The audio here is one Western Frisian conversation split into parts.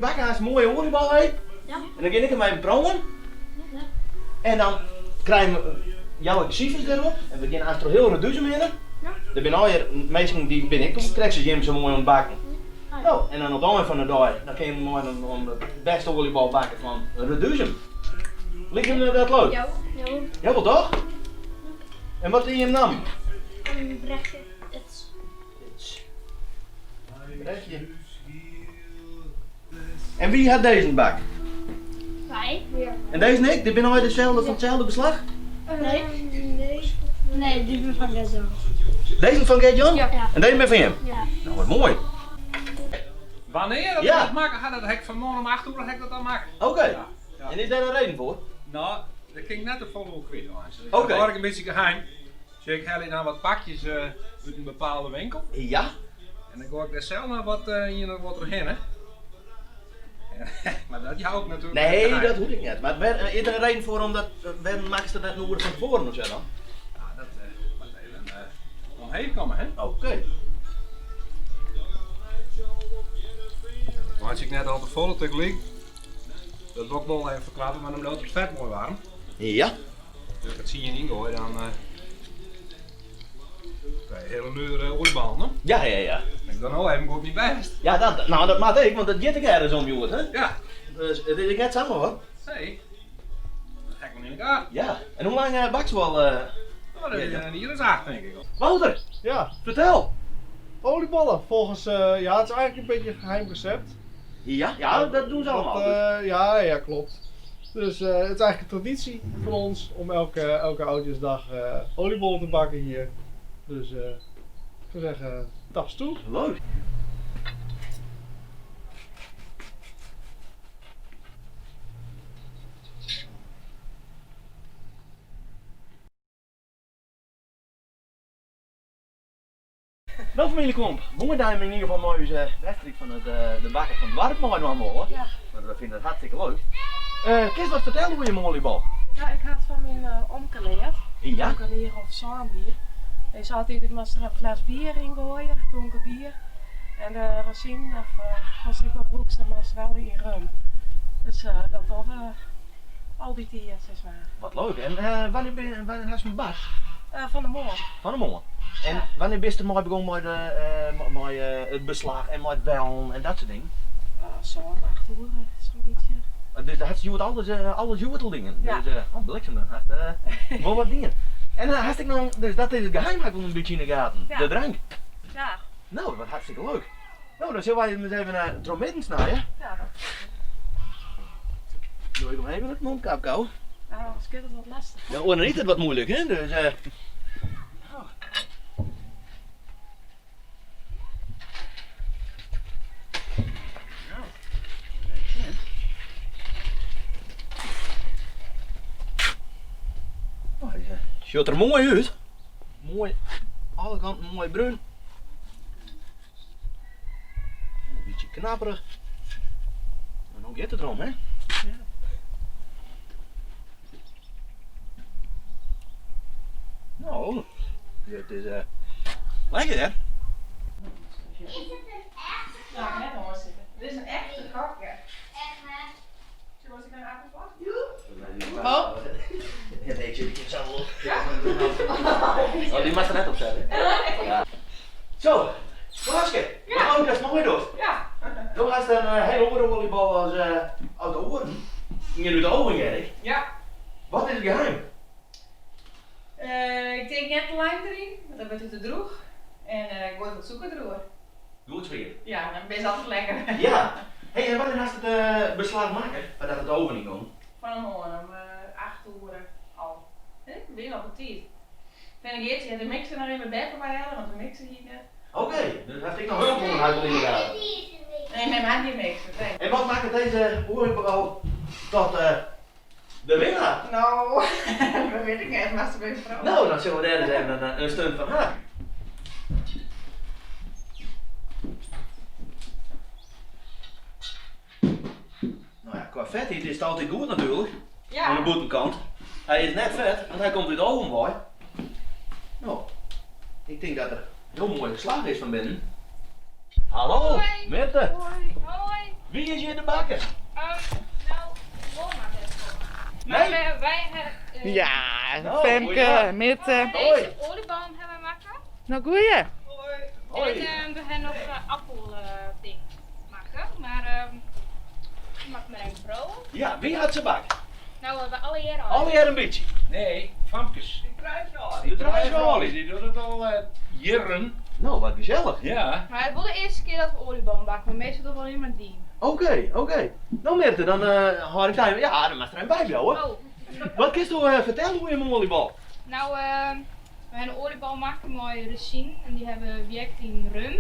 bakke hast in moaie oaljebal hé. Ja. En dan gean ik him even proeven. En dan krije we, jou ik sifers dêrop en we gean aanst troch hiel Reduzum hinne. Ja. Der binne allegear minsken dy binne ek krekt as jim sa moai oan it bakken. No, en dan op de ein fan de dei, dan kinne we mei om de bêste oaljebal bakke fan Reduzum. Liket jim dat leuk? Ja. Ja. Jawol toch? En wat is jim namme? Brechtje. Its. Its. Brechtje. En wie hat dizze bakt? Wy. En dizze ek? Dy binne allegear deselde fan itselde beslach? Nee. Nee, dy binne fan Gert-Jan. Dizze fan Gert-Jan? Ja. En dizze binne fan jim? Ja. Nou, wat moai. Wannear dat Ja. ik dat makke ha, dat ha ik fanmoarn om 8 oere ha ik dat al makke. Oké. Ja. Ja. En is dêr in reden foar? No, dêr kin ik net te folle oer kwyt eins. Dat Oké. hâld ik in bytsje geheim. Sjoch, ik helje dan wat pakjes út in bepaalde winkel. Ja. En dan goai ik dêr sels noch wat ien of wat trochhinne. Mar dat jou ik natuerlik net Nee, geheim. dat hoecht ek net. Mar wêr, is der in reden foar om dat, wêrom makkest dat net in oere fan tefoaren of sa dan? Ja, dat moat even omheech komme, hè? Oké. Dat meitsje ik net al te folle tagelyk. Dat wol ik wol even ferklappen, mar dan bliuwt it fet moai waarm. Ja. As ik it tsien yngoai, dan krij je hele nuere oaljeballen, no? Ja, ja, ja. Ik doch no even goed myn bêst. Ja, dat, no, dat moat ek, want it giet ek ergens om hjoed, hè? Ja. Dus it is ek net samar, hoor. Nee. Dat ha ik noch yn de gaten. Ja. En hoe lang bakst al? No, dat is in jier as 8, tink ik al. Wouter! Ja. Fertel! Oliebollen, volgens, ja, het is eigenlijk een beetje een geheim recept. Ja, ja, dat doen ze allemaal. Dat, ja, ja, klopt. Dus het is eigenlijk een traditie van ons om elke, elke oudjesdag oliebollen te bakken hier. Dus ik zou zeggen, tas toe. Leuk. No famylje Klomp, moai dat jim yn ieder gefal mei ús wedstriid fan it de bakker fan it doarp meidwaan wolle. Ja. Want we fine dat hartstikke leuk. Kinst wat fertelle oer jim oaljebal? Ja, ik ha it fan myn omke leard. Ja? Omke in jier of sân wie. Hy sei altyd, ik moast der in fles bier yn goaie, donker bier. En de rozinen of wat ek mar brûkst, dan moatst wel yn rum. Dus dat dogge we al dy tiid, sis mar. Wat leuk. En wannear bin, wannear hast him bakt? Fan 'e moarn. Fan 'e moarn. En wannear bist der mei begûn mei de, mei it beslach en mei it wellen en dat soart dingen? Sân, acht oere, sa'n bytsje. Dus do hast hjoed alles, alles hjoed al dien? Ja. Dus, oh bliksem, dan hast wol wat dien. En hast ek noch, dus dat is it geheim ha ik wol in bytsje yn 'e gaten, Ja. de drank. Ja. No, wat hartstikke leuk. No, dan sille wy him ris even trochmidden snije. Ja, dat. Doe ik him even it mondkapke ôf. Ja, anders giet it wat lestich. Ja, oars is it wat muoilik, hè? Dus, Oh, sjocht der moai út. Moai, alle kanten moai brún. In bytsje knapperich. En dan giet it derom, hè? Ja. No, dit is uh, lekker hè? Is het een echte Ja, net oan sitte. Dit is in echte kop, ja. Echt hè? Zullen we eens een appelvlag? Oh. Ja, nee, ik zit zo op. Oh, die mag er net op zetten. Ja. Zo, Klaaske, wat leuk datst meidochst. Ja. Do hast in hiel oare oaljebal as, as de oaren. Ien út de oven, hear ik. Ja. Wat is it geheim? Ik tink net te lang deryn, want dan wurdt it te drûch. En ik goai wat sûker deroer. Goed swiet. Ja, dan binne se altyd lekker. Ja. Hey, en wannear hast it beslach makke, foardat it de oven yn gong? Fan 'e moarn om 8 oere al. Hè, bin je op 'e tiid. En Geertje hat de mixer noch even by beppe weihelle, want de mixer hie ik net. Oké, dus hast ek noch hulp ûnder har inderdaad. Nee, mem hat gjin mixer, nee. En wat makket dizze oaljebal tot de winnaar? No, dat wit ik net, moatst even frage. No, dan sille we dêr ris even in stunt fan ha. No ja, kwa fetheid is it altyd goed natuerlik. Ja. Oan de bûtenkant. Hy is net fet, want hy komt út de oven wei. No, ik tink dat er hiel moai slagge is fan binnen. Hallo, Hoi. Mirte. Hoi. Hoi. Wie is hjir de bakker? No, wol mar net komme. Nee? Mar wy ha. Ja, Nou, Femke, goeiedag. Mirte. Deze oliebollen ha wy makke. No goeie. Hoi. En we ha noch appelding makke, mar moat mar even proeven. Ja, wie hat se bakt? No, we allegear al. Allegear in bytsje. Nee, famkes. De truifjolie. Die doet het al jaren. No, wat gesellich. Ja. Maar het is wol de earste kear dat we oliebollen bakke, mar meastal dogge we allinne mar diem. Oké. No Mirte, dan hâld ik dy. Ja, dan moatst der even by bliuwe. Oh. Wat kinsto fertelle oer jim oaljebol? No, we ha in oaljebol makke mei rezinen en dy ha we wjekt yn rum.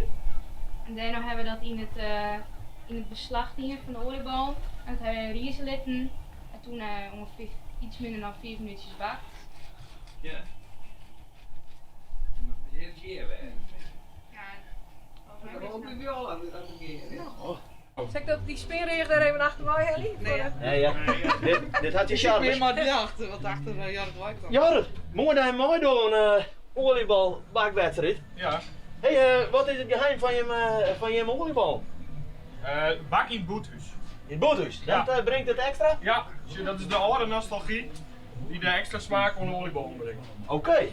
En dêrnei ha we dat yn it beslach dien fan de oaljebol. En dat ha we rize litten. En toen ûngefear iets minder dan 5 minútsjes bakt. Ja. Ja, volgens mij Sil ik dat, dy spinreach dêr even achterwei helje? Nee, Nee, ja. Dit hat je charme. mar die achter, wat achter Jorrit wei komt. Jorrit, moai dat je meidogge oan de oaljebolbakwedstriid. Ja. Hey, wat is it geheim fan jim oaljebol? Bak yn it bûthús. Yn it bûthús? Ja. Dat bringt it ekstra? Ja, dat is de âlde nostalgy dy't de ekstra smaak oan de oaljebollen bringt. Oké.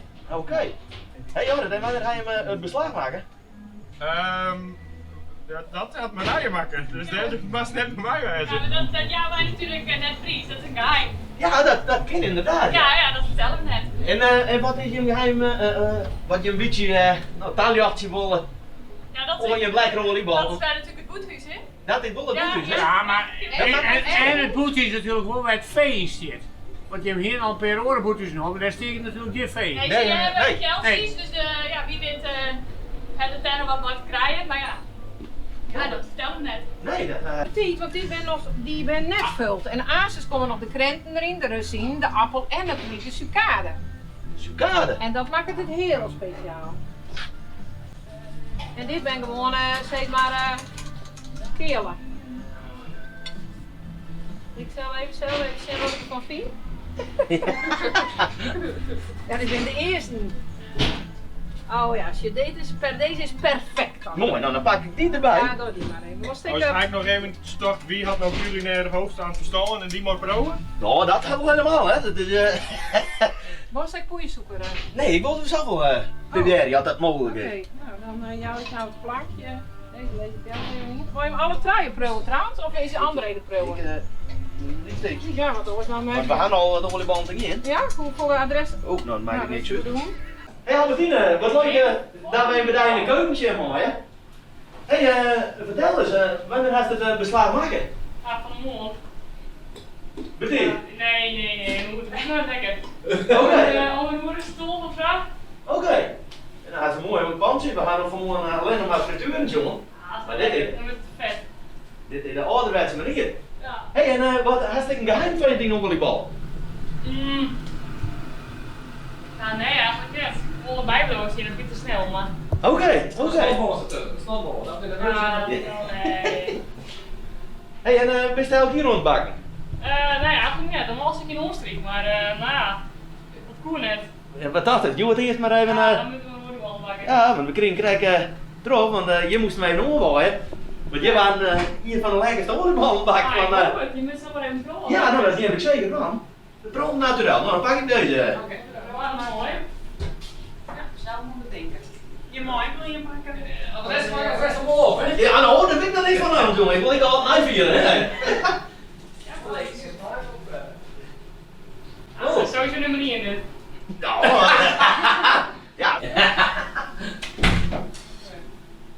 Hey Jorrit, en wannear ha je it beslach makke? Dat hat Marije makke, dus dêr moatst net by my wêze. Ja, mar dat jouwe wy natuerlik net priis, dat is in geheim. Ja, dat kin ynderdaad. Ja, ja, dat fertelle we net. En wat is jim geheim, wat jim in bytsje no, taljochtsje wolle Ja, dat oan jim lekkere oaljebol? Dat is wer natuerlik it bûthús, hè? Dat is wol it Ja, bûthús, hè? Ja, mar Dat maakt en, it ekstra. en it bûthús natuerlik wol wêr't it fee yn stiet. Want jim hiene al in pear oare bûthuzen hân, mar dêr stiet natuerlik gjin fee yn. Nee, Nee, se hawwe nee. Chelsea's, dus ja, wie wit hat it dêr noch wat mei te krijen, mar ja. Ja, dat fertelle we net. Nee, dat. Tiid, want dy binne noch, dy binne net fuld. En aansens komme noch de krenten deryn, de rezinen, de appel en natuerlik de sukade. Sukade? En dat makket it hiel spesjaal. En dit binne gewoan, sis mar, keale. Ik sil even sels even sjen wat ik derfan fyn. Ja, dit binne de earsten. Oh ja, sjoch, dit is per, dizze is perfekt dan. Moai, no dan pak ik dy derby. Ja, doch dy mar even. Wolst Oh, ik, dus ha ik noch even socht wie hat no kulinêr it heechste oan it ferstân en dy mei proeven? No, dat ha we helemaal, hè. Dat is. Wolst ek poeiersûker? Nee, ik wol it sels wol probearje, as dat mooglik Oké, is. no dan jou ik no it plankje. Dizze lis ik del even yn. Wol je him alle trije proeven trouwens, of is de andere de proeven? Ik, lyts bytsje. Ja, want oars dan. Want we ha al wat oaljebollen te gean. Ja, hoefolle adres? Oh, no, dat makket Nou, niks dat út. is doen. Hey Albertine, wat leuk dat wy by dy yn de keuken sjen meie. Hey, fertel ris, wannear hast it beslach makke? Ja, fan 'e moarn. Betiid? Nee, nee, nee, we moatte net lekker. Oké. Om in oere of 12 of sa. Oké. En dan hast in moai pantsje. We ha noch fan 'e moarn allinnich mar fritueren sjoen. Ah, Mar dit is, Dan wurdt it te fet. dit is de âlderwetse manier. Ja. Hey, en wat, hast ek in geheim foar dyn oaljebol? Nou, nee, eigentlik net. Ik wol derby bliuwe stean, dat giet te snel, mar. Oké. Snotbol is it, snotbol. Dat is Ja, dat is wel, nee. Hey, en bist elk jier oan it bakken? Nee, eigentlik net. Normaal sit ik yn Oostenrijk, mar no ja, dat koe net. Ja, wat dacht it? Hjoed earst mar even. Ja, dan moatte we in oaljebol bakke. Ja, want we krigen krekt troch, want hjir moasten wy even oanwaaie. Want hjir waarden ien fan de lekkerste oaljebollen bakt. Ja, ik Fan, hoop it. Je moat samar even proeven. Ja, no, dat gean ik seker dwaan. De proef naturel. No, dan pak ik dizze. Oké, moai. Ja, sels mar betinke. Je mei ek wol ien pakke. De rest makke it rest wol op, hè? Ja, no, dêr wit ik noch niks fan ôf, jonge. Ik wol ek al neifiele, hè. Dat is sowieso nûmer ien dit. No, ja.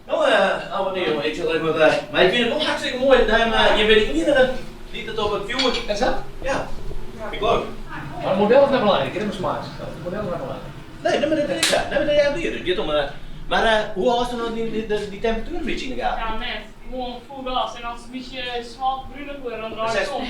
No, Albertine, jonge, ik sil even wat. Mar ik fyn it wol hartstikke moai dat je binne de iennige dy't it op it fjoer. En sa? Ja, fyn ik leuk. Mar it model is net belangryk, hè, de smaak. It model is net belangryk. Nee, nee, mar dat is sa. Nee, mar dat is wier. It giet om. Mar hoe hâldst no dy temperatuer in bytsje yn de gaten? Ja, net. Gewoan fol gas en as it in bytsje sâltbrunich wurdt, dan draai ik om.